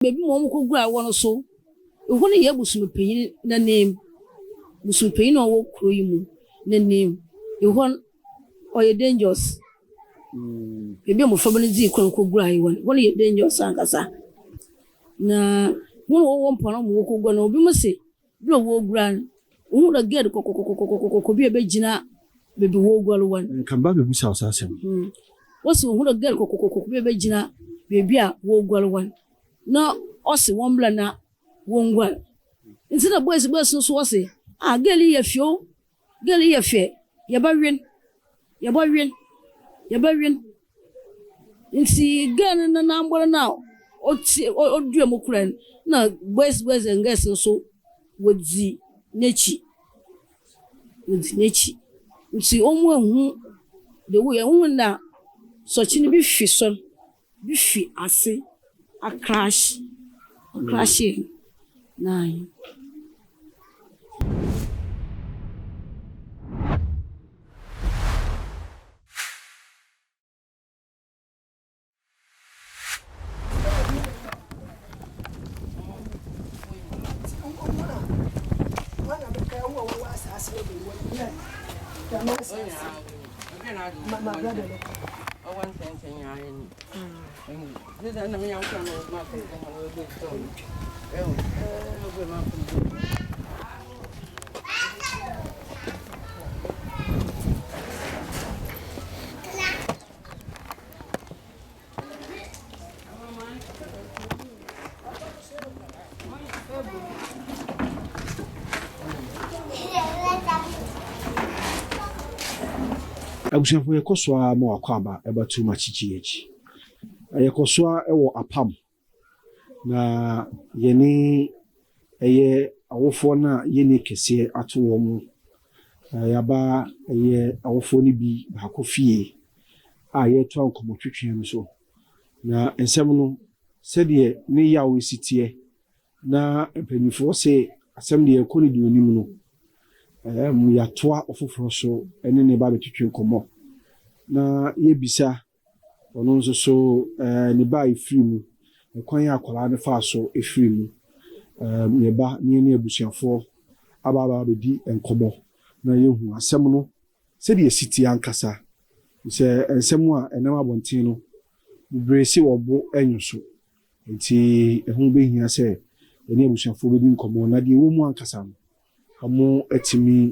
Beebi ma wɔkɔguar wɔ no so, hɔ no yɛ bosoompanyin n'anan mu. Bosoompanyin a ɔwɔ kurow yi mu n'anan mu. Hɔ no, ɔyɛ dangerous. Beebi a mboframba no dzii kwan koguar wɔ no, hɔ no yɛ dangerous ankasa. Na hɔn a wɔwɔ mpoano ma wokoguar no, binom se ber a woguar no, wohun dɛ girl kɔkɔkɔkɔkɔkɔ bi a ebegyina beebi woguar wɔ no. Nka meba abɛbisa wo saa asɛm no. Wɔse wohun dɛ girl kɔkɔkɔkɔ bi a ebegyina beebi a woguar wɔ no, na ɔse wɔmbra na wonguar. Ntsi na boys boys no so wɔse, ah girl yi yɛ fɛ o, girl yi yɛ fɛ, yɛbɛwe no, yɛbɔwe no, yɛbɛwe no. Ntsi girl no ne nanbɔr no a ɔtse odua mu koraa no, nna boys boys and girls no so wodzi n'ekyir, wodzi n'ekyir. Ntsi wɔannhu the way, wohun dɛ sɔkye no bi fi sor, bi fi ase acrash, ɔcrashee na. Abusuafo yɛkɔ so ara ma w'akwaaba ɛba too much GH. Yɛkɔ so ara wɔ apam na yɛne ɛyɛ awofoɔ no a yɛnni kɛseɛ ato wɔn. Yɛaba ɛyɛ awofoɔ no bi baako fie a yɛretoa nkɔmmɔtwetwe no so. Na nsɛm no sɛdeɛ ne yaw si teɛ na mpanimfoɔ se asɛm deɛ ɛkɔ no deɛ onim no, yɛatoa ɔfoforɔ so ne ne ba abɛtwetwe nkɔmmɔ na yɛbisa ɔno nso so ne ba a ɛfiri mu, ɛkwan a akwadaa no faa so ɛfiri mu. Yɛba ne yɛne abusuafoɔ aba aba abɛdi nkɔmmɔ na yɛhu asɛm no sɛdeɛ ɛsi teɛ ankasa. Sɛ nsɛm a ɛnam abɔnten no, bebree se wɔbo nwo so. Nti ɛho bɛhia sɛ yɛne abusuafoɔ bɛdi nkɔmmɔ na deɛ ɛwɔ mu ankasa no, wɔatumi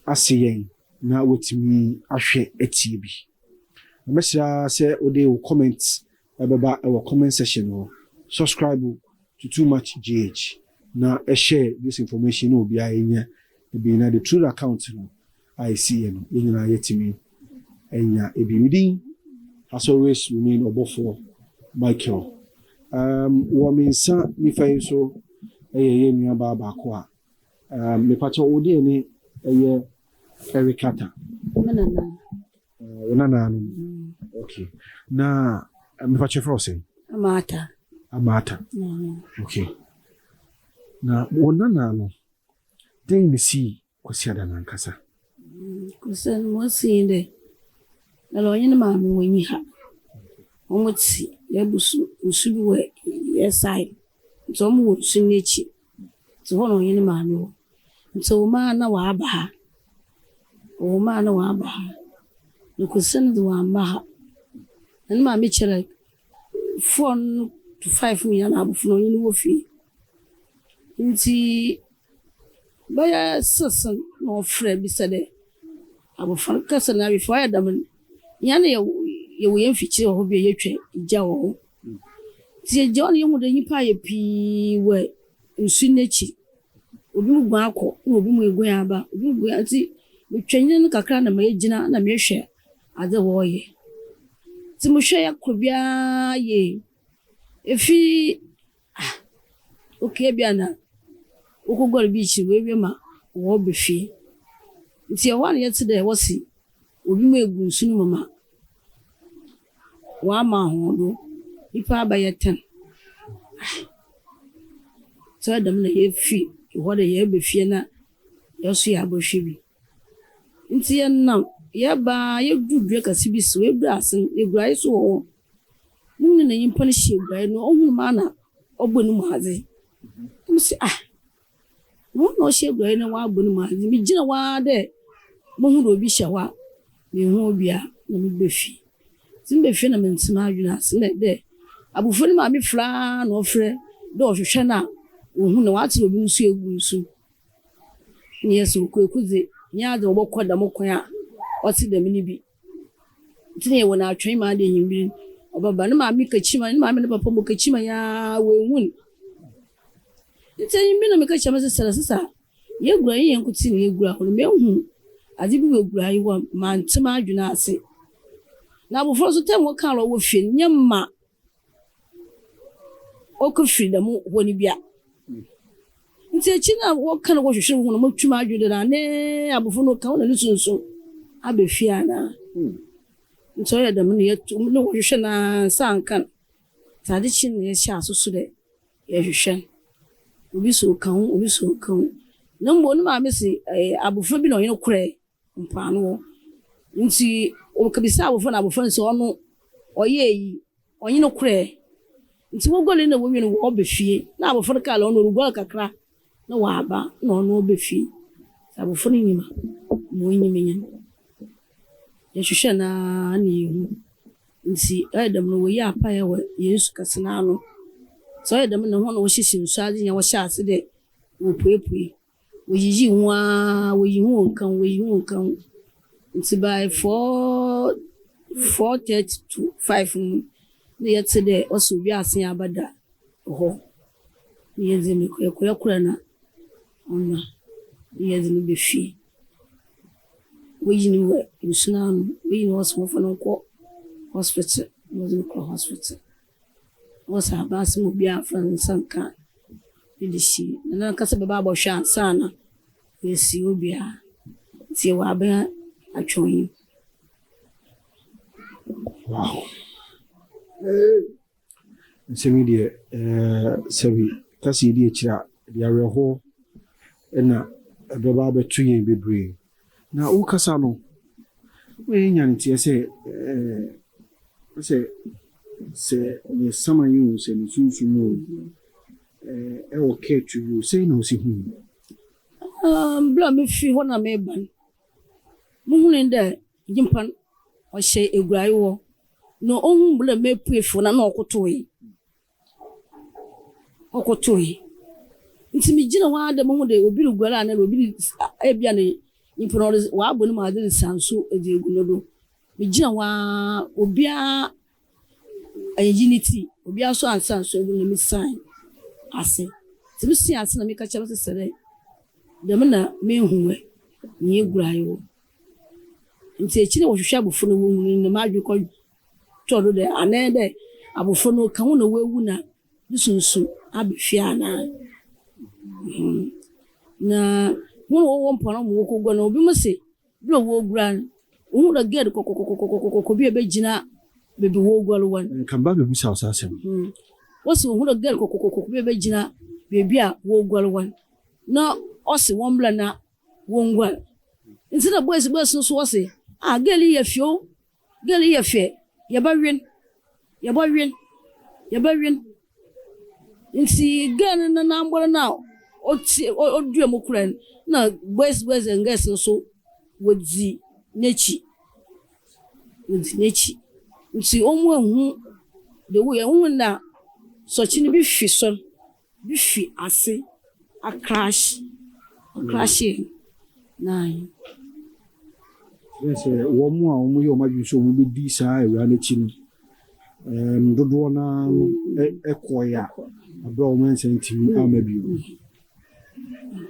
ase yɛn na wɔatumi ahwɛ atie bi. Na mɛsrɛ ara sɛ wode wo comment ɛbɛba ɛwɔ comment section hɔ. Subscribe to Too Much GH na share this information na obiara nya bi na the true account no a ɛsiiɛ no yɛn nyinaa yɛatumi anya bi. Me din has always remained Ɔbɔfoɔ Michael. Wɔ me nsa nifa yi so ɛyɛ yɛn nuabaa baako a mepakyɛ wo deɛ ne ɛyɛ Erica Ta. Me nana. Wo nana no. Okay. Na mepakyɛ frɛ wo sɛn? Amata. Amata. Okay. Na wo nana no, dɛn ne sii Kwasiada no ankasa? Kwasiada no, ma osii nye dɛ, nna ɔnye ne maame wonnyi ha. Wɔtse yɛn nsu bi wɔ yɛn side, ntsi wɔwɔ nsu n'ekyir. Ntsi hɔ na ɔnye ne maame wɔ. Ntsi ɔwɔ mu ara na ɔaba ha. Ɔwɔ mu ara na ɔaba ha. Na Kwesi no dze ɔammba ha. Na ne maame kyerɛ 4 to 5 nyinaa na abofra no ɔnye no wɔ fie. Ntsi bɛyɛ 6 na ɔfrɛ bisa dɛ abofra no kasa na afei ɔayɛ dɛm no, hɛn na yɛwɔ hɛn mfikyir wɔ hɔ bi a yɛtwa gya wɔ hɔ. Ntsi yɛgya hɔ na yehu dɛ nyimpa ayɛ pii wɔ nsu n'ekyir. Obi mu guan akɔ na obi mu eguan aba. Obi mu guan ntsi metwa nyina no kakra na megyina na mehwɛ adze a wɔreyɛ. Ntsi mohwɛ yɛ kor biara yie. Efi ah okay ebia na wokoguar beach no woewie ma wɔreba fie. Ntsi ɛhɔ a na yɛtse dɛ wɔse obi mu egu nsu no mu ma wɔama hɔn do. Nyimpa abɛyɛ 10. Ntsi ɔyɛ dɛm na yefi hɔ dɛ yɛreba fie na yɛso yɛabɔhwɛ bi. Ntsi yɛnam yɛba a yedur dua kɛse bi so, yedur ase no, eguayɛ so wɔ hɔ. Muhun dɛ nyimpa no hyɛ eguar no, ohun me a na ɔbɔ no mu adze. Na mese ah, woana na ɔhyɛ eguar na ɔabɔ no mu adze? Migyina hɔ ara dɛ mohu dɛ obi hyɛ hɔ a, mennhu obiara na meba fie. Ntsi meba fie na menntse m'adwen ase na dɛ abofra no maame frɛ ara na ɔfrɛ dɛ ɔhwehwɛ no a onnhu no, ɔatse dɛ obi nsu egu nsu mu. Nna yɛse Kwaku dze, nnyɛ adze a ɔbɔkɔ dɛm kwan a ɔtse dɛm no bi. Ntsi na yɛwɔ no atwɛn ma adɛ ewimbir ɔbɛba. Ne maame kekyi ma, ne maame ne papa bɔkekyi ma yi ara woennhu no. Ntsi ewimbir na mekɛkyerɛ me sesar dɛ, sesar yegura yi hɛn nkotsee na yegura hɔ no, mehu adze bi wɔ egura yi hɔ a manntse m'adwen ase. Na abofra so tam wɔkaa dɛ ɔwɔ fie no, nnyɛ ma Ɔkɔfir dɛm hɔ no bi a. Ntsi ekyir no a wɔka no wɔhwehwɛ ho no, motwe m'adwen do dɛ anee abofra no ɔka ho na no sunsum aba fie anaa. Ntsi ɔyɛ dɛm no yɛto na wɔhwehwɛ no ara nsa annka no. Ntsi adze kyee no na yɛhyɛɛ ase so dɛ yɛhwehwɛ no. Obi se ɔka ho, obi se ɔnnka ho. Na mbom no maame se abofra bi na ɔnye no korɛe. Mpoano hɔ. Ntsi wɔkebisaa abofra no, abofra no se ɔno ɔyɛɛ iyi, ɔnye no korɛɛ. Ntsi woguaree na wowie no wɔba fie. Na abofra no kaa dɛ ɔno oruguar kakra na ɔaba na ɔno ɔba fie. Ntsi abofra no nyim a, ma onyim nye no. Yɛhwehwɛɛ no ara na yeennhu. Ntsi ɔyɛ dɛm no woyii apae wɔ hɛn nsu kɛse no ano. Ntsi ɔyɛ dɛm no hɔn a wɔhyehyɛ nsu adze nyina wɔhyɛɛ ase dɛ wopuepue. Woyiyi ho ara, woyi ho nka ho, woyi ho nka ho. Ntsi by 4:30 to 5 no, nna yɛtse dɛ ɔse obi asan abɛda hɔ. Na yɛdze no yɛkɔrɛ na ɔno na yɛdze no ba fie. Woyi no wɔ nsu no ano, woyi no hɔ se wɔmfa no nkɔ hospital, na wɔdze no kɔr hospital. Wɔse aba asɛm a obiara mfa ne nsa nka ne de sie, na n'ankasa bɛba abɔhwɛ ansaana oesie obiara. Ntsi yɛwɔ aban atweɔn yi. Wow. Nsɛm yi deɛ ɛɛ sɛbi kasa yi di akyire a ɛde awerɛhoɔ na ɛbɛba abɛto yɛn bebree. Na wokasa no, woma yɛnya nteɛ sɛ ɛɛ sɛ sɛ ne saman yi o, sɛ ne sunsum o, ɛɛ ɛwɔ kɛɛtu yi o, sɛn na wosi hu no? Ber a mifii hɔ na mereba no, muhunii dɛ nyimpa no ɔhyɛ eguayɛ hɔ, na ohun ber a mepue fi hɔ no nna ɔkotowee. Ɔkotowee. Ntsi migyina hɔ ara dɛ mohu dɛ obi ruguar anaa obi re ebia ne nyimpa no ɔdze ɔabɔ no mu adze resa nsu dze egu no do. Migyina hɔ ara obiara ennyi ne tsir, obiara so annsa nsu enngu no na misian ase. Ntsi misian ase na meka kyerɛ me sista dɛ dɛm na mehu ɛ, nyia eguar yi wɔ. Ntsi ekyir no wɔhwehwɛ abofra no wohunii no na m'adwen kɔ tɔɔ do dɛ anaa dɛ abofra no ɔka ho na oewu na no sunsum aba fie anaa. Na hɔn a wɔwɔ mpoano ma wokoguar no, binom se ber a woruguar no, wohun dɛ girl kɔkɔkɔkɔkɔkɔ bi ebegyina beebi woruguar wɔ no. Nka meba abɛbisa wo saa asɛm yi. Wɔse wohun dɛ girl kɔkɔkɔkɔ bi ebegyina beebi a woruguar wɔ no, na ɔse wɔmbra na wonguar. Ntsi na boys boys no so wɔse, ah girl yi yɛ fɛ o, Girl yi yɛ fɛ, yɛbɛwe no, yɛbɔwe no, yɛbɛwe no. Ntsi girl no ne nan no a ɔtse odua mu koraa no, nna boys boys and girls no so wodzi n'ekyir, wodzi n'ekyir. Ntsi wɔnnhu the way, wohun dɛ sɔkye no bi fi sor. Bi fi ase akrahye, ɔkrahye na. Kyerɛ sɛ wɔn a wɔyɛ wɔn adwene sɛ wɔbɛdi saa awuraa no akyi no, ɛɛm dodoɔ no ara no kɔeɛ a berɛ a wɔn ansa ntumi amma bio.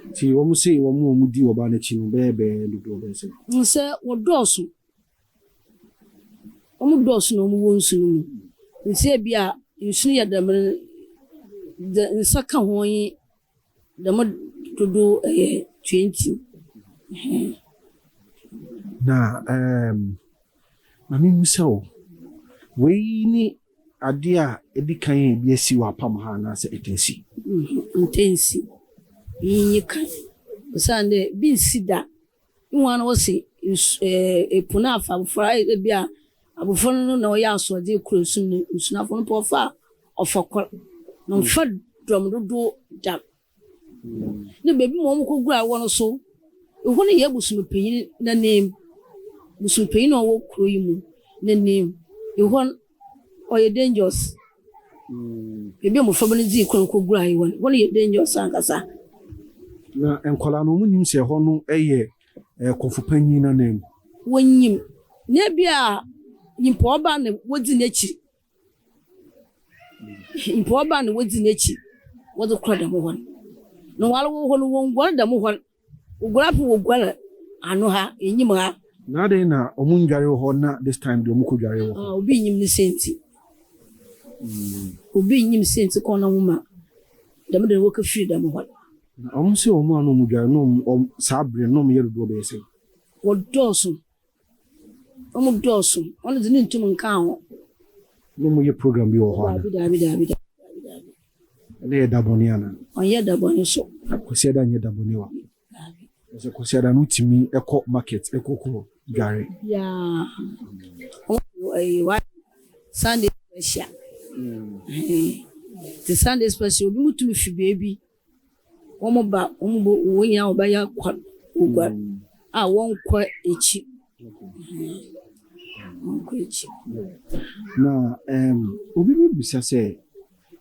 Nti wɔn se wɔn a wɔdi ɔbaa no akyi no bɛyɛ bɛyɛ dodoɔ bɛyɛ sɛ. Sɛ wɔdɔɔso. Wɔdɔɔso na wɔwɔ nsu no mu. Ntsi ebia nsu no yɛ dɛm no, dza nsa ka ho nye dɛm dodow yɛ 20. Na ɛɛm, ma mimmisa wo, wei ne ade a edi kan a ebi asi wɔ apam ha anaasɛ ɛtaa si? Ntaa nsi. Iyi nye kan. Osiandɛ bi nnsi da. Ihu a na wɔse nsu ɛɛ po no afa abofra ebi a Abofra no na ɔyɛ asoɔdzen kor nsu no nsunafo no mpo ɔfa a ɔfa kor na ɔmmfa dɔm dodow da. Na beebi ma wɔkɔguar wɔ no so, hɔ no yɛ bosompanyin n'ananmu. Bosompanyin a ɔwɔ kurow yi mu n'ananmu. Hɔ no ɔyɛ dangerous. Beebi a mboframba no dzii kor kɔguar hɔ no, hɔ no yɛ dangerous ankasa. Na nkwadaa no, wɔnnim sɛ hɔ no yɛ kɔmfo panyin n'ananmu? Wonyim, na bi a nyimpa ɔba na wodzi n'ekyir, nyimpa ɔba na wodzi n'ekyir wɔdze kɔ dɛm hɔ no. Na woara wɔ hɔ no, wonnguar dɛm hɔ no, woguar apo woguar ano ha, enyim ha. Na adɛn na ɔmo ndware wɔ hɔ na this time deɛ ɔmo kɔ dware wɔ hɔ? Ah, obi nnyim ne siantsir. Obi nnyim siantsir kɔ na wɔma dɛm de no wɔkɛfir dɛm hɔ no. Na ɔmo se ɔmo a na ɔmo dware no na saa bere no na ɔmo yɛ dodoɔ bɛyɛ sɛn? Wɔdɔɔso. Wɔn dɔɔso. Ɔno dze ne ntum nka ho. Na ɔmo yɛ program bi wɔ hɔ ana? Daabi, daabi, daabi, daabi, daabi. Ɛna yɛ da bɔne ana? Ɔnyɛ da bɔne so. Kwasiada nyɛ da bɔne wa? Daabi. Ɛsɛ Kwasiada no tumi ɛkɔ market ɛkɔ kɔ dware. Biaa. Wɔn ɛyɛ wa Sunday special. Te Sunday special obi mu tumi fi beebi. Wɔn ba wɔn bɔ wɔn nyinaa wɔbɛyɛ kɔ oguar a wɔnkɔ ekyi. Wɔnkɔ ekyi. Na obi bɛbisa sɛ,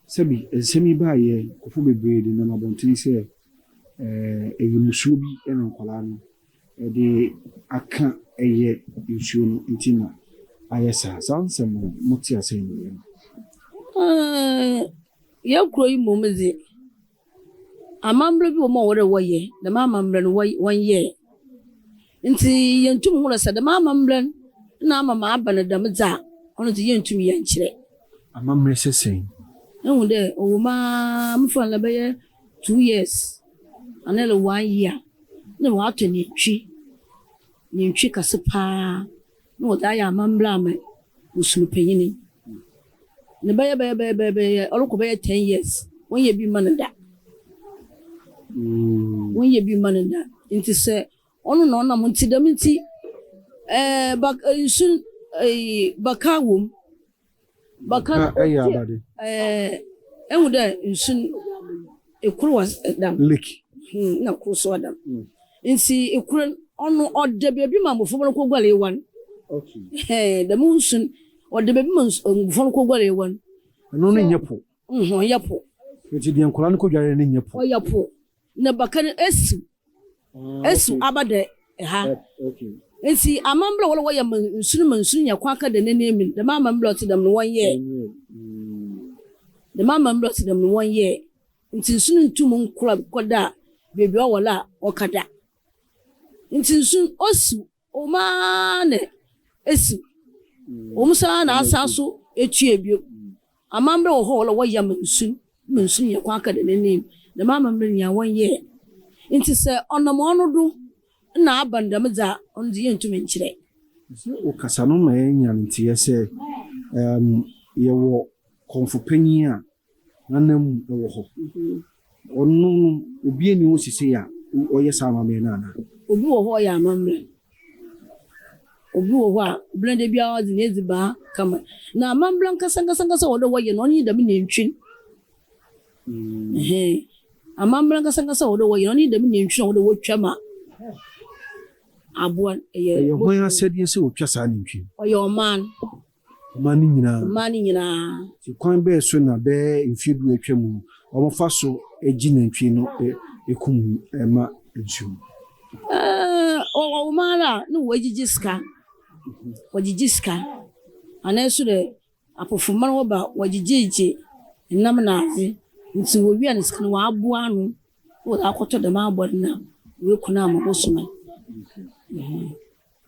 sɛbi nsɛm yi baayɛ, nkurɔfoɔ bebree de nam abɔnten sɛ ɛyɛ musuo bi ɛna nkwadaa no ɛde aka ɛyɛ nsuo no nti na ayɛ saa. Saa nsɛm no, mote ase no? Yɛn kuro yi mmom dze, amammerɛ bi wɔ mu a wɔde wɔyɛ, dɛm amammerɛ no wɔnyɛɛ. Nti yɛntum hu no sɛ dɛm amammerɛ no na ama ma aba no dɛm dze a, ɔno dze yɛntum yɛnkyerɛ. Amammerɛ sɛ sɛn? Ehu dɛ ɔwɔ mu ara mefa no bɛyɛ 2 years anaa one year na wɔatɔ nantwi, nantwi kɛse paa na wɔdze ayɛ amammerɛ ama bosompanyini. Ne bɛyɛ bɛyɛ bɛyɛ bɛyɛ bɛyɛ ɔrekɔ bɛyɛ 10 years, wɔnyɛ bi mma no da. Wɔnyɛ bi mma no da. Nti sɛ ɔno na ɔnam nti dɛm nti bak nsu baka wɔ mu. Baka ɛyɛ abade. Ehu dɛ nsu ekor wɔ dam. Lake. Na kor so wɔ dam. Nti ekor ɔno ɔda beebi ma mboframba no kɔguar ewa no. Dɛm nsu no ɔda beebi ma mbofra no kɔguar ewa no. Ɛno no nyɛ po? Ɔnyɛ po. Nti deɛ nkwadaa no kɔdware no nyɛ po? Ɔyɛ po. Na baka no esiw aba dɛ ha. Nti amammerɛ wɔlɔ wɔyɛ ma nsu no ma nsu no nya kwan ka da n'anim no, dɛm amammerɛ a ɔte dɛm no wɔnyɛɛ. Dɛm amammerɛ a ɔte dɛm no wɔnyɛɛ. Nti nsu no ntum nkora kɔda beebi a ɔwɔ la a ɔka da. Nti nsu osiw ɔmaa na esiw. Wɔn saa na asan so etua bio. Amammerɛ wɔ hɔ a wɔlɔ wɔyɛ ma nsu no ma nsu no nya kwan ka da n'anim. Dɛm amammerɛ nyinaa wɔnyɛɛ. Nti sɛ ɔnam ɔno do na aba no dɛm dze a, ɔno dze yɛntum nkyerɛ. Sɛ wokasa no ma yɛnya no nteɛ sɛ yɛwɔ kɔmfo panyin a n'anam wɔ hɔ. Ɔno no, obi ani hɔ sisi a ɔyɛ saa amammerɛ no anaa? Obi wɔ hɔ a ɔyɛ amammerɛ. Obi wɔ hɔ a blende biara ɔdze n'edziban kama. Na amammerɛ ankasa ankasa ankasa wɔ dɛ wɔyɛ no, ɔno nye dɛm nantwi no. Amammerɛ ankasa ankasa wɔ dɛ wɔyɛ no, ɔno nye dɛm nantwi no a wɔde wɔtwa ma aboa no. Ɛyɛ Ɛyɛ hwan asɛdeɛ sɛ wɔtwa saa nantwi no? Ɔyɛ ɔman. Ɔman no nyinaa? Ɔman no nyinaa. Nti kwan bɛɛ so na bɛyɛ mfeɛ 10 atwa mu no, wɔfa so gye nantwi no ekum ma nsuo mu? Ɔwɔ ɔman a na wɔagyegye sika. Wɔgyegye sika. Anaa nso dɛ apofoma no wɔba wɔgyegyegye nam na adze. Nti wɔwia no sika no wɔaboa ano na wɔdze akɔtɔ dɛm aboa no na woeku no ama bosom no.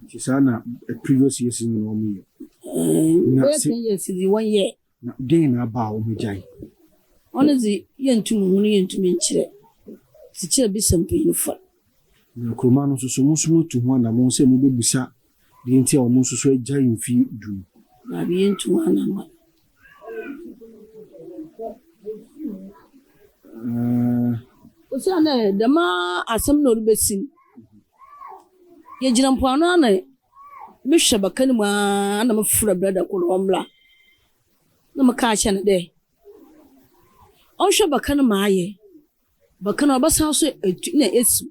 Nti saa na previous years nyinaa wɔn yɛ? Bɛyɛ 10 years dze wɔnyɛɛ. Na dɛn na aba a wɔn agyae? Ɔno dze yɛntum hu no, yɛntum nkyerɛ. Nti kyerɛ bisa mpanyinfo. Na kuroma no nso so, mo nso moatu ho anammɔn sɛ mobɛbisa deɛ nti a wɔn nso so agyae mfe 10 no? Daabi, yɛntu ho anammɔn. Osiandɛ dɛm asɛm na ɔrebɛsi no, yɛgyina mpoano a na Mehwɛ baka no mu ara na mefrɛ brɛda kor dɛ ɔmbra na mekaa kyerɛ no dɛ ɔnhwɛ baka no ma ayɛ. Baka no ɔbɛsan so etu na esiw.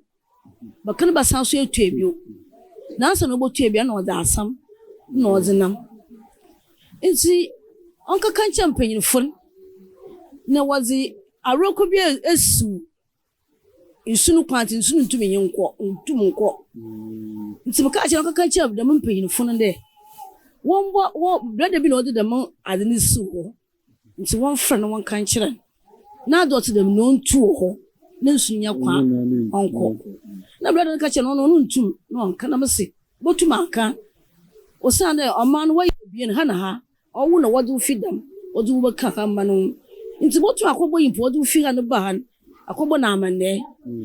Baka no bɛsan so etue bio. Na ansa na obotue bio no nna ɔdze asam na ɔdze nam. Ntsi ɔnkɛka nkyerɛ mpanyimfo no na wɔdze awerɛkɔ bi esiw nsu no kwan ntsi nsu no nntum nnye nnkɔ, nntum nnkɔ. Ntsi mekaa kyerɛ no ɔnkɛka nkyerɛ dɛm mpanyimfo no dɛ wɔmbɔ wɔ brɛda bi na ɔdze dɛm adze no siw hɔ ntsi wɔmfrɛ no wɔnka nkyerɛ no na adze a ɔtse dɛm no ontu wɔ hɔ na nsu no nya kwan ɔnkɔ. Na brɛda no ka kyerɛ no ɔno ɔno nntum na ɔnnka na mese botum aka osiandɛ ɔman no wɔyɛ ebien ha na ha Ɔwo na wɔdze wo fi dɛm, wɔdze wo bɛka ha mba no ho. Ntsi botum akɔbɔ nyimpa a ɔdze wo fi ha no ba ha no, akɔbɔ no amandzɛɛ,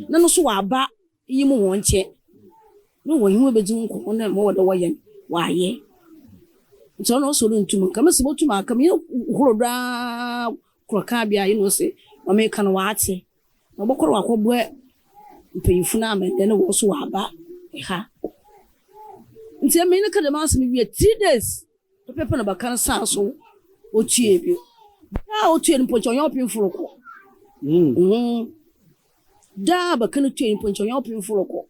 na no so ɔaba nye mo hɔn nkyɛn, na wɔnye hɔn ebedzi ho nkɔmbɔ na ma ɔwɔ dɛ wɔyɛ no, wɔayɛ. Ntsi ɔno ɔse orunntum nnka. Mese botum aka, menye no hor do ara kor kãa bea yi na ɔse ma meka no ɔatse. Na ɔbɔkɔ na ɔakɔbɔ mpanyimfo no amandzɛɛ na hɔn so wɔaba ha. Ntsi emi menye no kã dɛm asɛm yi wie 3 days Pɛpɛɛpɛ na baka no san so otue bio. Daa a otue no mpo nkyɛ ɔnyɛ ɔpemfo rokɔ. Mm. Daa a baka no tue no mpo nkyɛ ɔnyɛ ɔpemfo rokɔ.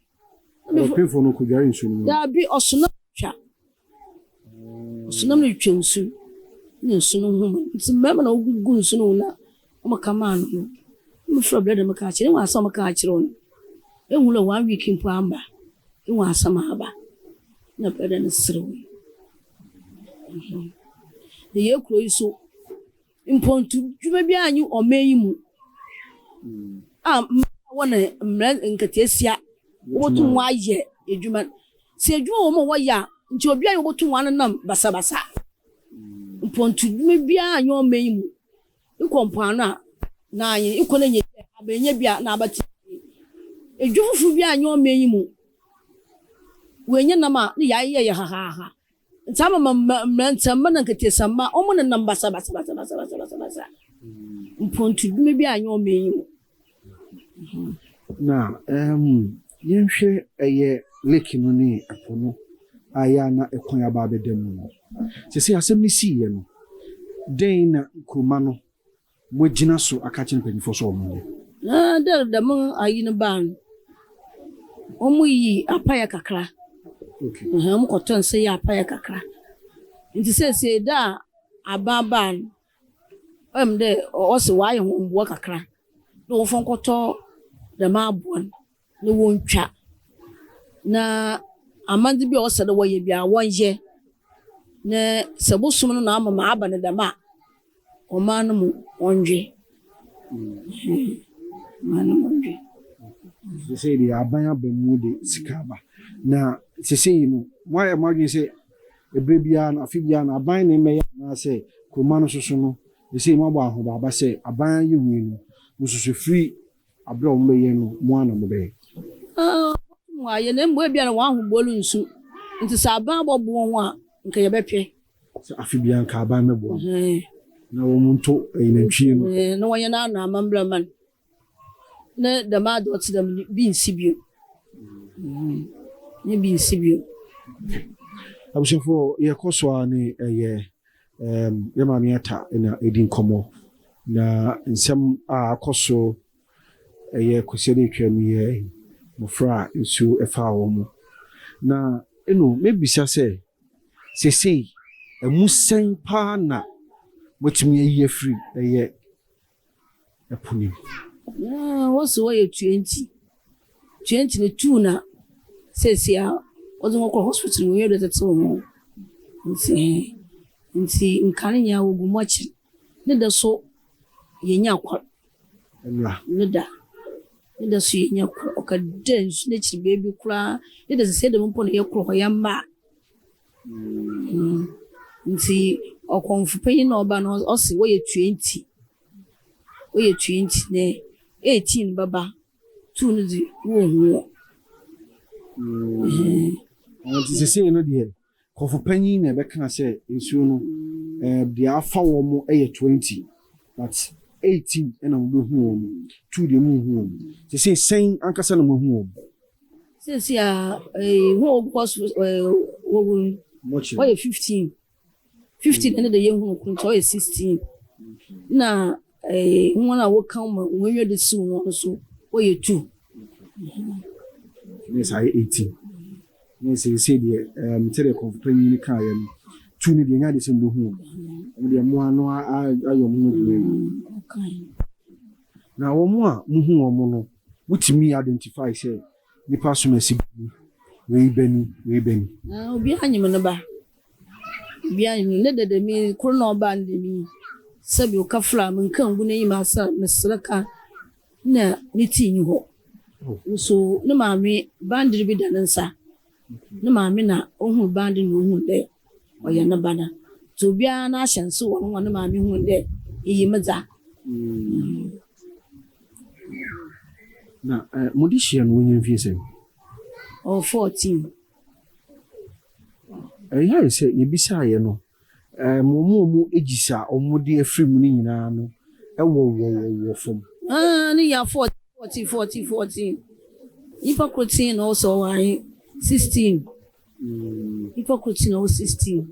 Ɔpemfo no kɔdware nsu no mu. Daabi, ɔsonam twa. Ɔsonam no twa nsu na nsu no ho ma. Nti mmarima na wogugu nsu no ho na wɔka maa no no. Mefrɛ brɛ dɛ meka akyerɛ. Ehu asɛm a meka akyerɛ wo no. Ehu dɛ one week mpo amba. Ehu asɛm a aba. Na brɛ dɛ no serewee. Na yɛn kuro yi so, mpɔntudwuma biara nyi ɔman yi mu a mmaa wɔ ne mmerɛ nketeesia wɔbɛtum wɔayɛ adwuma. Sɛ adwuma wɔ mu a wɔyɛ a, nti obiara yɛ wɔbɛtum wɔanenam basabasa. Mpɔntudwuma biara nyɛ ɔman yi mu. Ekɔ mpoano a, na anyi, ekɔ na enya bi a, abenya bi a na abɛtse fie. Edwu fofor biara nnyɛ ɔman yi mu. Woennya nam a, ne yɛayeyɛ yɛ hahaaha. Ntsi ama ma mberantsɛmba na nketseesamma, wɔnenam basabasabasabasabasa. Mpontudwuma biara nnyɛ ɔman yi mu. Na yɛnhwɛ ɛyɛ lake no ne ɛpo no a ɛyɛ a na ɛkwan aba abɛda mu no. Seesei asɛm no siiɛ no, dɛn na nkuruma no moagyina so aka akyerɛ mpanimfoɔ sɛ wɔnyɛ? Na dɛ dɛm ayi no baa no, wɔyii apaeɛ kakra. Wɔkɔtɔ nsa yi apaeɛ kakra. Nti seesei da a aban baa no, ɔyɛ me dɛ ɔse wɔayɛ ho mboa kakra na wɔmfa nkɔtɔ dɛm aboa no na wontwa. Na amandze bi a ɔsɛ dɛ wɔyɛ biara wɔnyɛ. Na sɛ bosom no na ama ma aba no dɛm a, ɔman no mu ɔndwe. Ɔman no mu ɔndwe. Sesei deɛ aban aba mu de sika aba. Na sesei no, moayɛ mo adwene sɛ ɛberɛ biara no, afe biara no, aban na mmɛyɛ anaasɛ kuroma no soso no, sesei moabɔ ahobaaba sɛ aban ayɛ wei no, mo soso firi aberɛ a wɔbɛyɛ no, mo ara na mobɛyɛ? Wɔtum wɔayɛ na mbom ebia na wɔn ahoboa no nsu nti sɛ aban bɔboa ho a nka yɛbɛpɛ. Sɛ afe biara nka aban bɛboa mo na wɔn nto nantwie no. Na wɔnyɛ n'ano amambra ma no na dɛm adze a ɔtse dɛm no bi nsi bio. Ne bi nsi bio. Abusuafoɔ, yɛkɔ so a ne ɛyɛ yɛ maame Ata na ɛdi nkɔmmɔ na nsɛm a akɔ so ɛyɛ Kwasiada atwa mu yɛ mmɔfra a nsuo ɛfaa wɔn mu. Na ɛno mɛbisa sɛ seesei ɛmu sɛn paa na moatumi ayi afiri ɛyɛ ɛpo no mu? Wɔsi wɔyɛ 20 20 no two na seesei a wɔdze wɔn kɔ hospital wɔn yɛ tete wɔn nti nka ne nyinaa wɔgu mu akyi ne da so yɛnya kɔ ne da so yɛnya kɔ ɔka dɛ nsu n'akyiri beebi koraa ne da sɛ dɛm mpo na yɛkorɔ hɔ yɛmma. Nti ɔkɔmfo panyin na ɔba no ɔse wɔyɛ 20, wɔyɛ 20 na 18 bɛba, two no dze wonhu wɔ. Nti sesei no deɛ kɔfo panyin na ɛbɛka sɛ nsuo no deɛ afa wɔn mo yɛ 20 but 18 ɛna mo bɛhu wɔn, two deɛ mo nhu wɔn. Sesei sɛn ankasa na mo ahu wɔn? Seesei a hɔn a wɔgu hospital wɔwu no. Ɔyɛ 15. 15 na ne de yɛhunu kor nti ɔyɛ 16. Na hɔn a wɔka ma hɔn enyiwa de siw hɔn no so wɔyɛ 2. Ne saa yɛ 18. Ne seesei deɛ sɛdeɛ kɔmfo panyin no kaeɛ no, tu no deɛ ɛnyɛ ade sɛ mobɛhu wɔn. Wɔn deɛ mmoa no ayɛ wɔn ho adwuma awie. Na wɔn a mohu wɔn no, wotumi identify sɛ nipa som asi bani, wei bani, wei bani? Obiara nyim ne ba. Obiara nyim ne dɛ dɛm yi, kor na ɔbaa no dɛm yi, sɛbi ɔkafra a menka nngu n'enyim ase a meserɛ ka nna ne tsir nnyi hɔ. Nso ne maame bandir bi da ne nsa. Ne maame na ohun bandir na ohun dɛ ɔyɛ ne ba no. Ntsi obiara n'ahyɛnse wɔ no ho a ne maame hun dɛ iyi me dza. Na mode hyia no wonya mfie sɛn? Ɔwɔ 14. Ɛyɛ ayɛ sɛ yɛbisaeɛ no, wɔn a wɔn agyis a wɔde afiri mu no nyinaa no wɔ wɔ wɔ fam. Ne yɛ 14, 14, 14, 14. Nyimpa kor tsee na ɔwɔ sɛ ɔwɔ ahe? 16. Nyimpa kor tsee na ɔwɔ 16.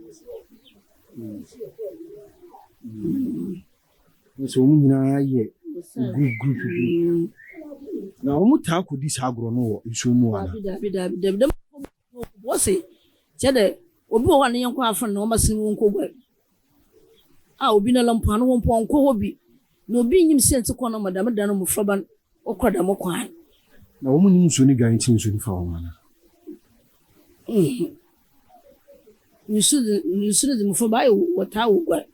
Sɛ wɔn nyinaa yɛ group group group. Na wɔn taa kɔdi saa agorɔ no wɔ nsuo mu ana? Dabi, dabi, dabi, dabi. Wɔse kyerɛ dɛ obi wɔ hɔ a ne nyɛnko afrɛ no na ɔma sen wɔnkɔ guar. A obi no mpoano hɔ mpo ɔnkɔ hɔ bi. Na obi nnyim siantsir kɔ no ma dɛm da no mbofraba no wɔkɔ dɛm kwan. Na wɔn nim nsuo no dware nti nsuo no fa wɔn ana? Nsu dze nsu no dze mbofraba ayɛ wɔtaa woguar.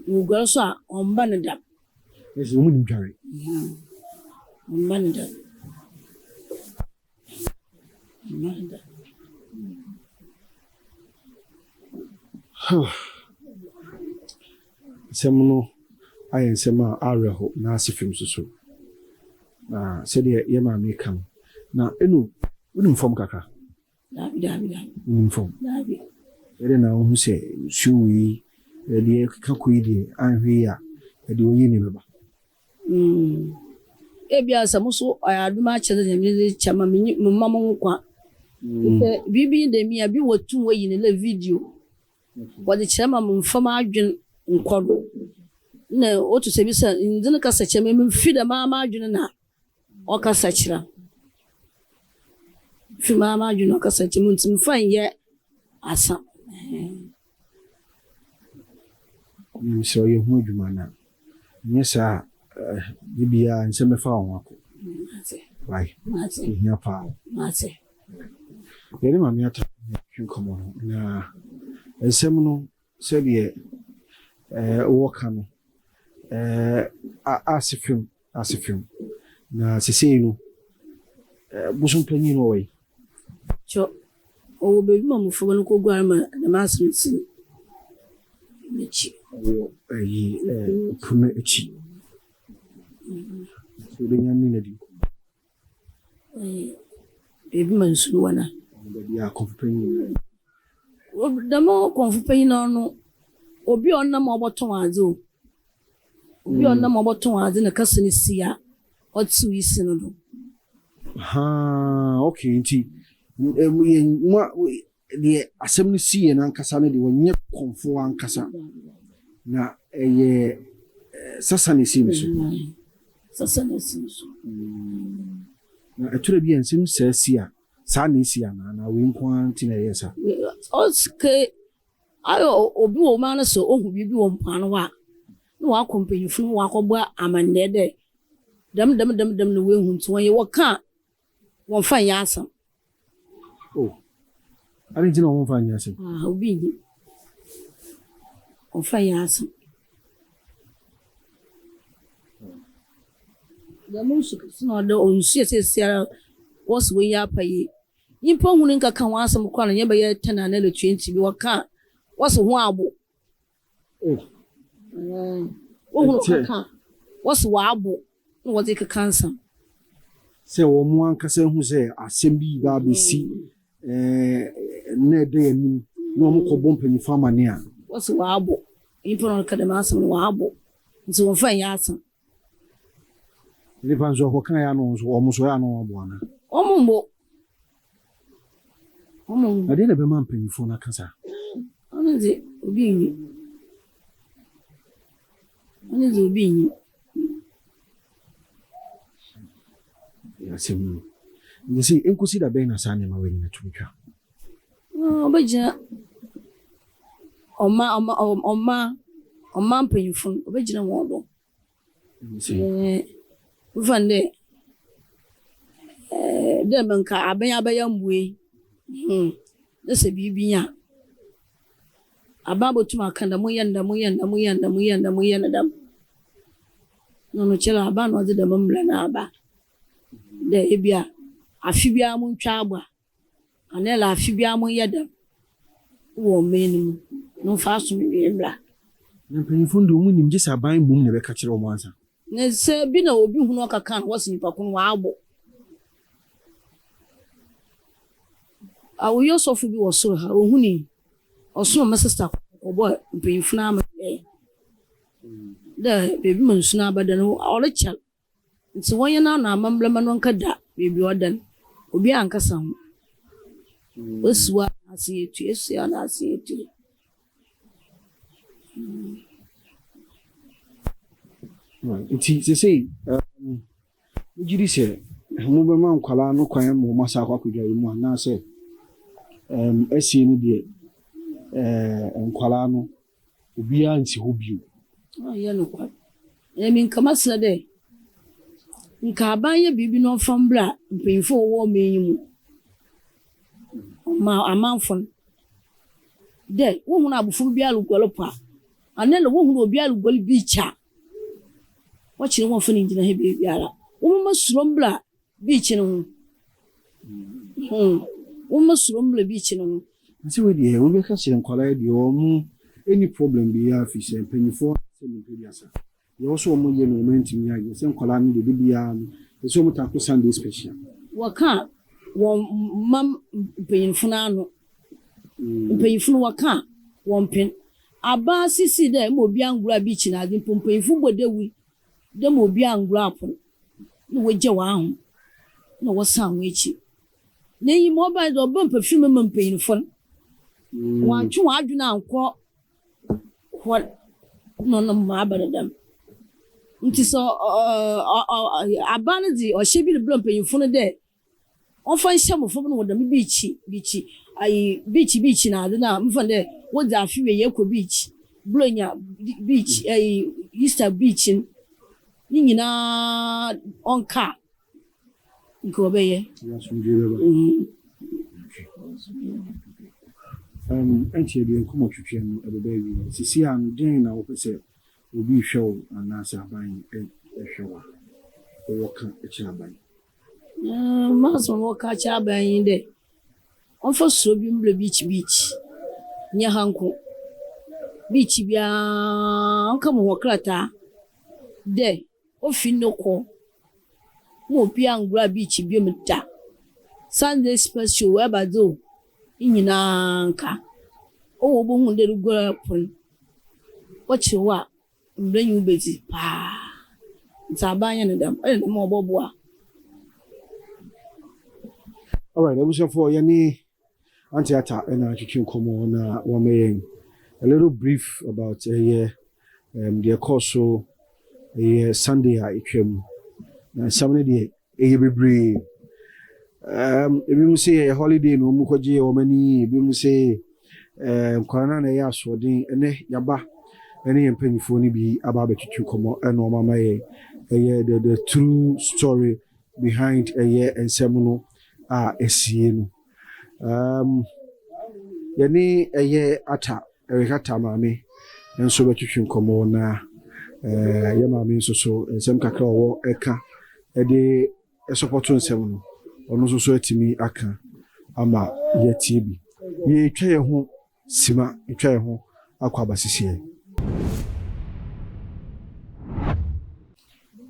Woguar so a ɔmmba no dɛm. Ɛsɛ wɔn nim dware. Ɔmmba no dɛm. Ɔmmba no dɛm. Nsɛm no ayɛ nsɛm a awerɛho na ase fam nso so. Na sɛdeɛ yɛ maame ka no, na ɛnu wonim fam kakra? Daabi, daabi, daabi. Wonim fam? Daabi. Ɛdɛ na wohu sɛ nsuo wei deɛ ɛkeka kɔ yi deɛ anhwɛ yi a ɛde oyi ne bɛba. Ebia sɛ mo so ɔyɛ adom akyɛ dɛ Nyame dze kyɛ ma menyi mema mo ho kwa. Sɛ biribi nye dɛm yi a bi wɔ tum woyi no dɛ video. Wɔdze kyerɛ ma memfa m'adwen nkɔ do. Na otu sɛ bi sɛ ndze no kasa kyerɛ me, memfi dɛm ara m'adwen na ɔkasa kyerɛ. Fi maa m'adwen na ɔkasa kyerɛ mu nti memfa nyɛ asa. Nim sɛ ɔyɛ ho adwuma na nyɛ saa a biribiara nsɛm bɛfa wo ho akɔ. Wai, ɛhia paa. Mate. Yɛne maame ata twe nkɔmmɔ no na nsɛm no sɛdeɛ wɔka no ase fam ase fam na sesei no bosom panyin no wɔ yi. Kyɛ ɔwɔ baabi ma mmɔframma no kɔguare ma dɛm asɛm si n'akyi. Ɔwɔ ɛyi po no akyi. Sɛ wobɛnya ne na di nkɔmmɔ. Baabi ma nsu no wɔ na. Baabi a kɔmfo panyin. Dɛm kɔmfo panyin no obi a ɔnam a ɔbɔtɔn adze o. Obi a ɔnam a ɔbɔtɔn adze na kasa no si a ɔtsew yi si no do. Ha, okay, nti deɛ asɛm no si yɛ n'ankasa no deɛ wɔnyɛ kɔmfo ankasa na ɛyɛ sasa na esi ne so. Sasa na esi ne so. Na ɛtwerɛ bi a nsɛm saa si a saa na esi ana na wei nko ara nti na ɛyɛ saa? Ɔsike ayɛ obi wɔ ɔman no sɛ ohu biribi wɔ mpoano hɔ a na wakɔ mpanyinfo no wakɔbɔ amanneɛ dɛ dɛm dɛm dɛm dɛm na wehu nti wɔn yɛ wɔka a wɔmfa nyɛ asɛm. Oh, adi nti na wɔmfa nyɛ asɛm? Ah, obi nyi wɔmfa nyɛ asɛm. Dɛm nsu kɛse na ɔda nsu yɛ sɛsi ara wɔsi wɔyi apa yi nyimpa hunu nkaka ho asɛm koraa na nyɛ bɛyɛ 10 anaa 20 bi wɔka a wɔsi ho abo. Oh. Wohunu kaka wɔsi wɔabo na wɔdze keka nsɛm. Sɛ wɔn ankasa hu sɛ asɛm bi ba abɛsi na ɛda yɛn anim na wɔn kɔbɔ mpanyinfo amane a. Wɔsi wɔabo nyimpa na ɔka dɛm asɛm no wɔabo nti wɔmfa nyɛ asɛm. Nipa nso ɔkɔka yɛ ano nso wɔn nso yɛ ano wɔn abo ana? Wɔn mbɔ. Wɔma wohu. Na deɛn na ɛbɛma mpanimfoɔ no aka saa? Ɔno dze, obi nnyim. Ɔno dze, obi nnyim. Ɛyɛ asɛm o. Nti sei, ɛnkɔsi da bɛn na saa nneɛma wei nyina tumi twa? Ɔbɛgyina ɔma ɔma ɔma ɔma mpanyimfo no, ɔbɛgyina hɔn do. Mfa no dɛ dɛ nka aban abɛyɛ mboa yi na sɛ biribi nye a, aban botum aka dɛ monyɛ no dɛm, monyɛ no dɛm, monyɛ no dɛm, monyɛ no dɛm, monyɛ no dɛm. Na ɔno kyerɛ dɛ aban na ɔdze dɛm mbra no aba dɛ ebi a afe biara muntwa aboa. Anel afe biara monyɛ dɛm wɔ ɔman no mu no mfa asomdwee mbra. Na mpanyimfo no de, wɔn nnim, gye sɛ aban mmom na ɛbɛka kyerɛ wɔn ansa. Na sɛ bi na obi hu na ɔkɛka a, wɔse nyimpa ko no ɔabɔ. Awoyɛ ɔsɔfo bi wɔ sor ha, ohunii, ɔsomaa me sista kɔbɔɔ mpanyimfo no amandzɛɛ dɛ beebi ma nsu no abɛda no, ɔrekyɛr. Ntsi wɔnyɛ no ano amambra ma no nkɛda beebi a ɔda no, obiara annkasa ho. Osi hɔ a na ase etu, osi hɔ a na ase etu. Nti sesei wogye di sɛ mobɛma nkwadaa no kwan ma wɔn asan akɔ akɔdware mu anaasɛ asie no deɛ nkwadaa no Obiara nnsi hɔ bio. Ɔnnyɛ nokwar. Emi nka mɛserɛ dɛ, nka aban nyɛ biribi na ɔmfa mbra mpanyimfo a wɔwɔ ɔman yi mu, ɔma amamfo no, dɛ wohun abofra biara ruguar po a, anaa wohun obiara ruguar beach a, wɔkyer no wɔmmfa no nngyina ha beebiara. Wɔmma suro mbra Beach no ho. Hmm. Woma suro mmra beach no ho. Nti wei deɛ wobɛka kyerɛ nkwadaa yi deɛ wɔn ɛni problem biara firi sɛ mpanyinfoɔ sɛ nipa biasa deɛ ɛwɔ sɛ wɔn yɛ no wɔn antumi ayɛ sɛ nkwadaa no deɛ de biara no ɛsɛ wɔn taa kɔ Sunday special. Wɔka wɔn mma mpanyinfo no ano. Mpanyinfo no wɔka wɔn pen. Abaa sisi dɛ ma obi angura beach na adze mpo mpanyinfo bɔ dawur dɛ ma obi angura apon. na wogya hɔn ahom na wɔsan hɔn ekyir. Na iyi ma ɔbae dɛ ɔbaa mpafirmu ma mpanyimfo no, wɔanntwe hɔn adwen annkɔ hɔ na ɔnam mu aba no dɛm. Ntsi sɛ aban no dze ɔhyɛ bi rebrɛ mpanyimfo no dɛ Wɔmfa nhyɛ mbofra no wɔ dɛm beach beach ayi beach beach na adze no a mefa no dɛ wodzi afe wie yɛkɔ beach, Buronya beach ayi Easter beach no ne nyina ɔnka a nka ɔbɛyɛ. Asomdwee bɛba. Ɛnkyɛ deɛ nkɔmmɔtwetwe no ɛbɛba awie. Sisi a no dɛn na wopɛ sɛ obi rehwɛ wo anaasɛ aban hwɛ wo a wowɔ ka kyerɛ aban? M'asɛm a mɛka akyerɛ aban nye dɛ, ɔmfa suro bi mbra beach beach, nnyɛ ha nko. Beach biara ɔnka mo hɔn krataa dɛ ofi ndɛ kɔ mma obiara nngora beach bio da. Sunday special o, ebɛnadze o, ne nyina nka. Ɔwɔ obohu dɛ eroguar po no, wɔkyer wo a. Mbrɛ nye wo bedzi paa. Ntsi aban yɛ no dɛm, ɔyɛ no dɛm a ɔbɔboa. Alright abusuafoɔ yɛne Auntie Atta na atwetwe nkɔmmɔ na wama yɛn a little brief about ɛyɛ um, deɛ ɛkɔɔ so ɛyɛ Sunday a ɛtwa mu na nsɛm no deɛ Ɛyɛ bebree. Um, ebinom se ɛyɛ holiday na wɔn kɔgye wɔn ani, ebinom se eh, nkwadaa no na ɛyɛ asoɔden. Ɛnɛ yaba ɛne yɛn mpanyinfoɔ no bi aba abɛtwitwi nkɔmmɔ ɛna wɔn ama yɛ ɛyɛ the the true story behind ɛyɛ nsɛm no a ɛsie no. Um, yɛne ɛyɛ Ata, Eric Ata maame nso bɛtwetwe nkɔmmɔ na eh, yɛ maame nso so nsɛm kakra ɔwɔ ɛka ɛde ɛsɔpɔto nsɛm no, ɔno nso so atumi aka ama yɛatie bi. Yɛtwa yɛn ho sima, yɛtwa yɛn ho akɔ aba sisiɛ.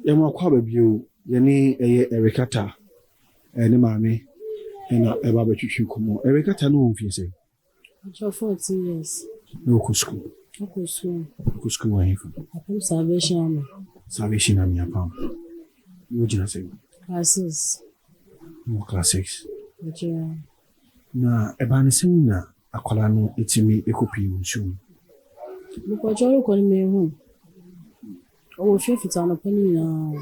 Yɛn akɔ aba bio, yɛne ɛyɛ Eric Ata ne maame na ɛba abɛtwetwe nkɔmmɔ. Eric Atta no wɔ mfie sɛn? Ɔkyɛ 14 years. Na ɔkɔ sukuu? Ɔkɔ sukuu. Ɔkɔ sukuu wɔ hefa? Apam Salvation Army. Salvation Army apam. Na ɔgyina sɛn? Class 6. Na wɔ class 6. Ɔkyɛ. Na ɛbaa no sɛn na akwadaa no tumi kɔpuee wo nsuo mu? Mepɔkyɛ ɔrokɔ no meehu. Ɔwɔ fie fitsi anɔpa no nyinaa.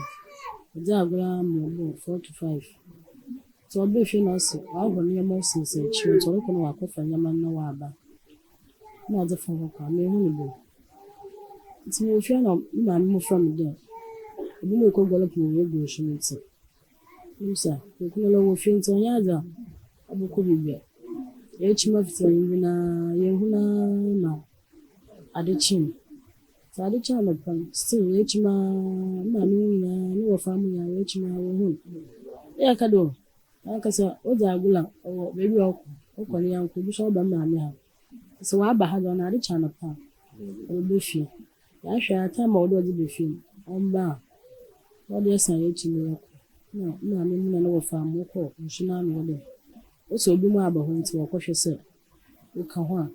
Ɔdze agor ara ma ɔbɔɔ 4 to 5. Ntsi ɔbaa fie na ɔse ɔahor ndzɛmba ɔsensɛn ekyir ntsi ɔrokɔ na ɔakɔfa ndzɛmba no na ɔaba. Nna ɔdze fa hɔ kɔ a meehu no bio. Ntsi mowɔ fie na me maame mo frɛ me dɛ obi mo ekoguar po wɔ oegu nsu no ntsi. Misa, Kweku no ɔwɔ fie ntsi ɔnnyɛ adze a ɔbɔkɔ beebi a. Yɛrekyim afitsi ewimbir no ara, yennhu no ara ma ade kyee. Ntsi ade kyee anɔpa no, still yɛrekyim ara, me maame mo nyinaa, ne wɔfaa mo nyinaa yɛrekyim ara wonnhu no. Na yɛka dɛ oh, nankasa odzi agor a ɔwɔ beebi a ɔkɔ, ɔkɔ ne nyɛnko, bi so ɔba me maame ha. Sɛ ɔaba ha dze ɔno ade kye anɔpa a, ɔbɛba fie. Yɛahwɛ a time a ɔwɔ dɛ ɔdze ba fie no, ɔmmba a, na ɔde yɛsan hɛn ekyir na yɛkɔ. Nna me maame mu na no wɔfaa mo kɔɔ nsu no ano hɔ dɛ, ose obi mu aba hɔ ntsi wɔkɔhwɛ sɛ ɔka ho a.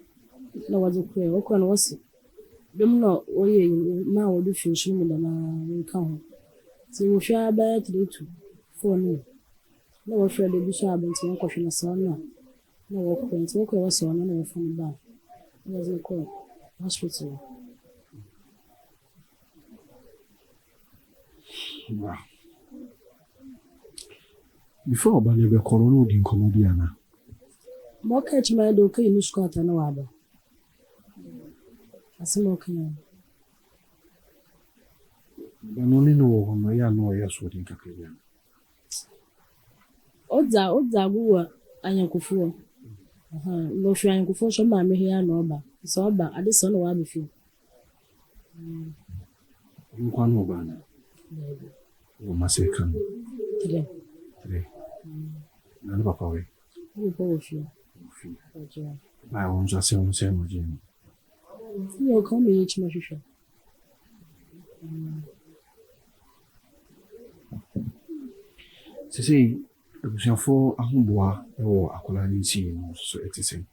Nna wɔdze kɔe, wɔkɔe no wɔse dɔm no a wɔyɛɛ iyi no maa wɔdo fi nsu no mu dɛm ara wɔnnka ho. Ntsi wohwɛɛ ara bɛyɛ 3 to 4 no mu na wɔfrɛɛ dɛ obi so aba ntsi wɔnkɔhwɛ na sɛ ɔno a na wɔkɔe. Ntsi wɔkɔe wɔse ɔno na wɔfa no baa na wɔdze no kɔɔ hospital. Wow. Before ɔba no bɛkɔ no, na ɔdi nkɔmmɔ bi anaa? Ma ɔka akyi ma yɛ dɛ ɔkɛyi ne sukuu ata na waba. Asɛm a ɔka yɛ. Ɔba no ne no wɔ hɔ no, ɛyɛ a na ɔyɛ asoɔden kakra bi anaa? Ɔdzi agor wɔ anyɛnkofo hɔ. Na ɔfiri anyɛnkofo nso maame ha na ɔba. Sɛ ɔba ade sɛ na waba fie. Ɔno nko ara na ɔba anaa? Daabi. Wɔ ma sɛ ka no? Trɛ. Trɛ. Na ne papa wɛ? Ne papa wɔ fie. Wɔ fie. Ɔgye. Baa wɔn nso asɛm sɛ na ɔgye no. Nyɛ ɔka ɔmo yɛ akyi ma hwehwɛ. Sesei abusuafoɔ ahoboa wɔ akwadaa no nsie no nso ɛte sɛn?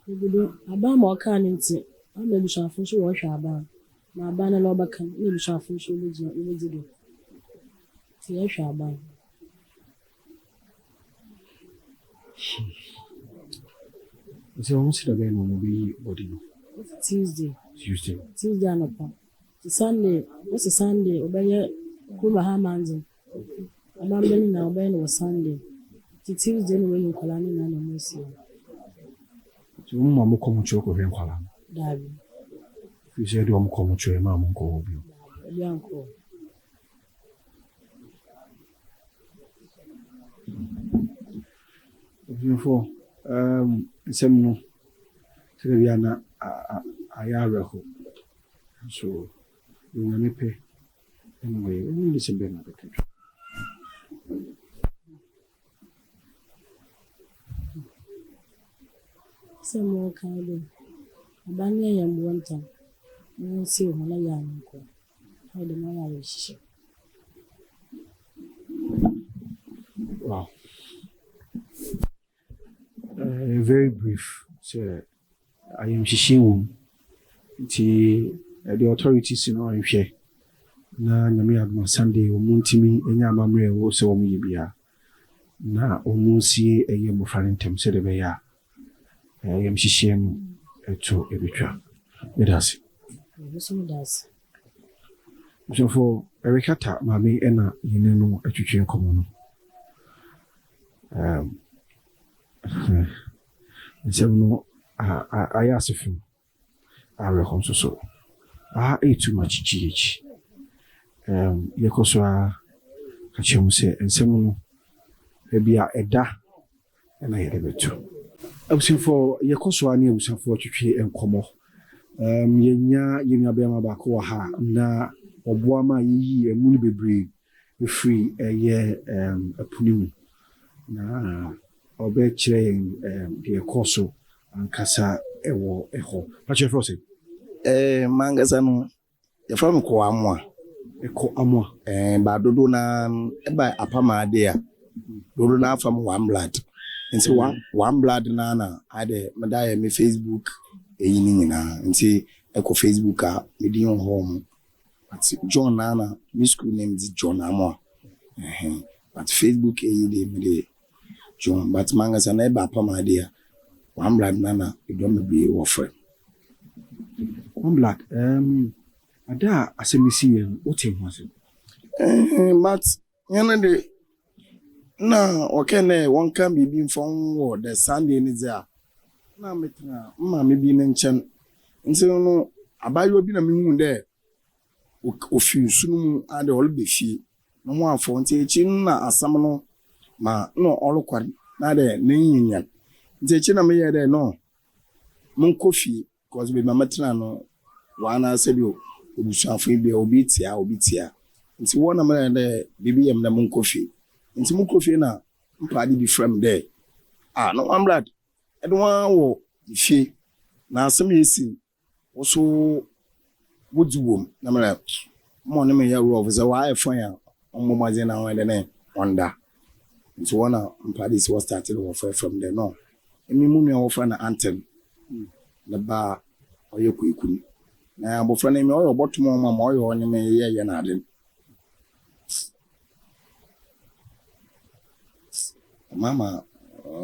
Ogudo aban ma ɔkaa no nti ama abusuafo nso wɔrehwɛ aban na aban no na ɔbɛka na abusuafo nso wɔbɛgyina wɔbɛdzi do. Nti yɛhwɛ aban. Sɛ wɔn si da bɛn na wɔn bɛyi body no? Tuesday. Tuesday. Tuesday anɔpa. Nti Sunday, wɔsi Sunday wɔbɛyɛ kurom ha amandze. Amammerɛ no nyinaa wɔbɛyɛ no wɔ Sunday. Nti Tuesday na wɔayi nkwadaa no nyinaa na wɔasie. Nti wɔn ma wɔn kɔ mo kyerɛ kɔhwɛ nkwadaa no? Daabi. Firi sɛ ɛde wɔn kɔ mo kyerɛ ma wɔn nkɔ hɔ bio. Obi ankɔ hɔ. Abusuafoɔ, nsɛm no sɛdeɛ bi a na ayɛ awerɛho nso Onyame pɛ ɛna ɔyɛ. Ɛno ne sɛ bɛn na bɛka twa. Sɛ mowɔ kan dɛ aban no yɛ yɛn mboa ntam na wɔnsiw hɔn yɛ anyɛnko na dɛm ayɛ awerɛhyehye. Wow. Very brief sɛ ayamhyehye wɔ mu nti the authorities no nhwɛ na Nyame adom a Sunday wɔn ntumi nya amammerɛ a ɛwɔ sɛ wɔn yɛ biara na wɔn nsie ɛyɛ mmɔfra no ntɛm sɛdeɛ ɛbɛyɛ a ayamhyehyeɛ no ɛto ɛbɛtwa. Meda ase. Nso meda ase. Abusuafoɔ, Ɛrekata maame ɛna yɛne no atwitwe nkɔmmɔ no. Nsɛm no ayɛ ase fam awerɛho nso so. Aha ɛyɛ too much GH. Yɛkɔ so ara ka kyerɛ mu sɛ nsɛm no baabi a ɛda ɛna yɛde bɛto. Abusuafoɔ, yɛkɔ so ara ne abusuafoɔ twetwe nkɔmmɔ. Yɛnya yɛn nua bɛrima baako wɔ ha na ɔboa ma yɛyi ɛmu no bebree efiri ɛyɛ ɛpo no mu na ɔbɛkyerɛ yɛn deɛ ɛkɔɔ so ankasa ɛwɔ ɛhɔ. Pakyɛ frɛ sɛ? Mankasa no yɛfrɛ me Kɔ Amoa. Ɛkɔ Amoa. Ba dodo na ɛba apam ade a dodo na afa mu one blood. Nti one blood na na ade meda yɛ me Facebook eyi ne nyinaa. Nti ɛkɔ Facebook a me din wɔ hɔ mo. But John na na me school name di John Amoa. But Facebook eyi de me de John but mankasa na eba apam ade a One Blood na na edɔm bebree wɔfrɛ me. One Blood, um, ada a asɛm yi siiɛ no, wotee ho asɛm? Eh, but hɛn de, nna wɔkɛn dɛ wɔnka biribi mfa ho wɔ the Sunday no dze a, nna metsena me maame bi ne nkyɛn. Ntsi no, abaayewa bi na muhun dɛ ofi nsu no mu anaadɛ ɔreba fie, no ho afɔw. Ntsi ekyir no nna asɛm no ma nna ɔrokɔ no na dɛ n'enyi nyan. Ntsi ekyir na meyɛɛ dɛ no, monkɔ fie cause beebi a metsena no, wɔanaasɛ bi ebusuafo yi bi obi tse ha, obi tse ha. Ntsi hɔ na meyɛɛ dɛ biribi yɛ me dɛ monkɔ fie. Ntsi mokɔ fie na mpaade bi frɛ me dɛ, ah, no one blood, ɛde wo ara wɔ fie na asɛm a esi Wo so wodzi wɔ mu na mara mma ɔne me nyɛ rough sɛ ɔayɛ fine a ɔmbɔ mbɔdzen na ɔnyɛ dɛn ɔnda. Ntsi hɔ na mpaa de si hɔ start dɛ wɔfrɛfrɛ me dɛ no emi mo nua a wɔfrɛ no Anton ne ba a ɔyɛ Kweku no na abofra no emi ɔyɛ ɔbɔto mo ma ma ɔyɛ ɔnye me yɛyɛ no adze no. Ɔma ma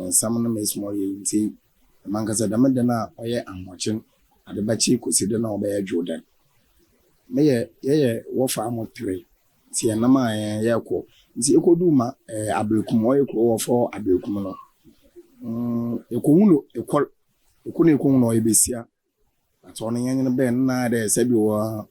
nsɛm no mesi ma ɔyɛ ntsi Mankasa dɛm da no a ɔyɛ ahoɔkye adebɛkye kosi da no a ɔbɛyɛ dwowda no, meyɛ yɛyɛ wɔfaa mo tre ntsi yɛnam a hɛn yɛkɔ ntsi yekodur ma ɛɛ Aberekum ɔyɛ kurow a wɔfrɛ hɔ Aberekum no mm yekohun no ekɔr ekɔ na yekohun no ɔyɛ basia but ɔno hɛn nye no bɛn no na ayɛ dɛ sɛbi wɔ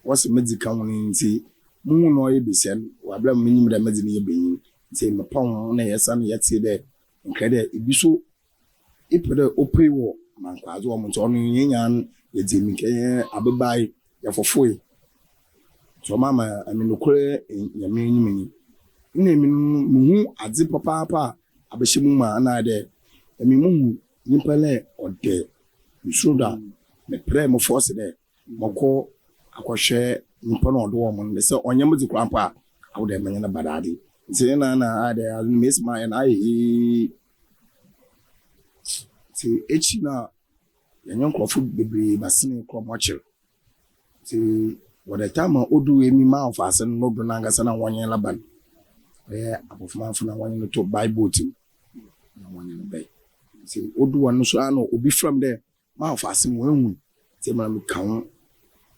wɔse medzi ka ho no ntsi muhun no ɔyɛ basia no wɔ aber a minyim dɛ medze no yɛ banyin ntsi mepɔn ho na yɛsan yɛtsee dɛ Nkrɛ dɛ bi so epɛ dɛ opue wɔ mankwadze wɔ mo ntsi ɔno hɛn nyinaa yɛdze emirika hɛn abebae yɛfofoe ntsi ɔma ma emi nokwar Nyame enyim nye nna emi no muhu adze papaapa a abɛhyɛ mo mu a nna ayɛ dɛ emi muhu nyimpa dɛ ɔdɛ nsu do a meprɛɛ mo force dɛ Mɔkɔ akɔhwɛ nyimpa no a ɔdɔ hɔn no, sɛ ɔnnyɛ me dze koraa mpo a, awo dɛ menye no ba daadze. Ntsi nna nna ayɛ dɛ adze no mesi mayɛ no ayɛ hee. Ntsi ekyir no a yɛnye nkorɔfo beberee bɛsenee kɔr mɔkyer. Ntsi wɔ the time a odur emi m'awofase no do nankasa na wɔnye no ba no, ɔyɛ abofomafo na wɔnye no too by boat mu na wɔnye no bae. Ntsi odur hɔ no so ara na obi frɛ me dɛ M'afaase mu woehu dze ma meka ho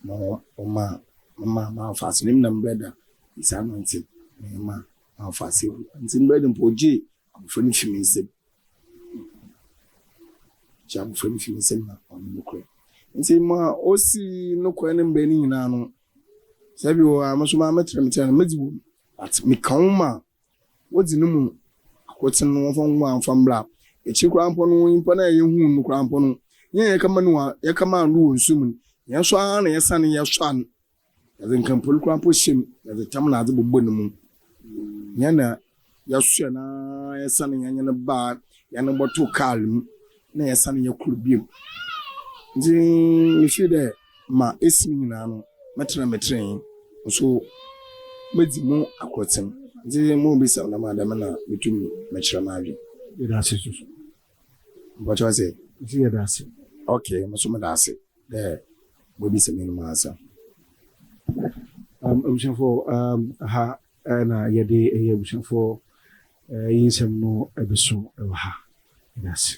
ma wɔma mema m'afaase no emi na mbrɛ da nsa ano ntsi mema m'afaase hu ntsi mbrɛ de mpo ogyee abofra no fi me nsamu ogyee abofra no fi me nsamu na ɔnye no kɔe ntsi ma osii no kɔe ne mbrɛ ne nyina no sɛ bi wɔ hɔ a mo so maa metra metra no medze wɔ mu but meka ho ma Wodzi no mu akotsen no wɔmfa nguan mfa mbra. Ekyir koraa mpo no, nyimpa no a yehun no koraa mpo no, hɛn a yɛkɛma no yɛkɛmaa no wɔ nsu mu no, hɛn so ara na yɛsanee yɛsoaa no. Yɛdze nkampor koraa mpo hyɛɛ mu, yɛdze tam na adze bobɔɔ no mu. Hɛn na yɛsoɛɛ no ara yɛsanee yɛnye no baa, yɛnye no bɔtoo kaar mu na yɛsanee yɛkɔr bio. Ntsi mifii dɛ ma esi no nyina no, mɛtsena me tsenenee nso medzi mu akortsen. Ntsi mobisa wo dɛm a, dɛm na metum mekyerɛ m'adwen. Yɛda ase so so. Mpakyɛw ase? Mese yɛda ase. Ok, mo so meda ase dɛ moebisa m'anomu asɛm. Um, abusuafoɔ, um, ha na yɛde ɛyɛ abusuafoɔ yi nsɛm no ɛbɛso ɛwɔ ha. Yɛda ase.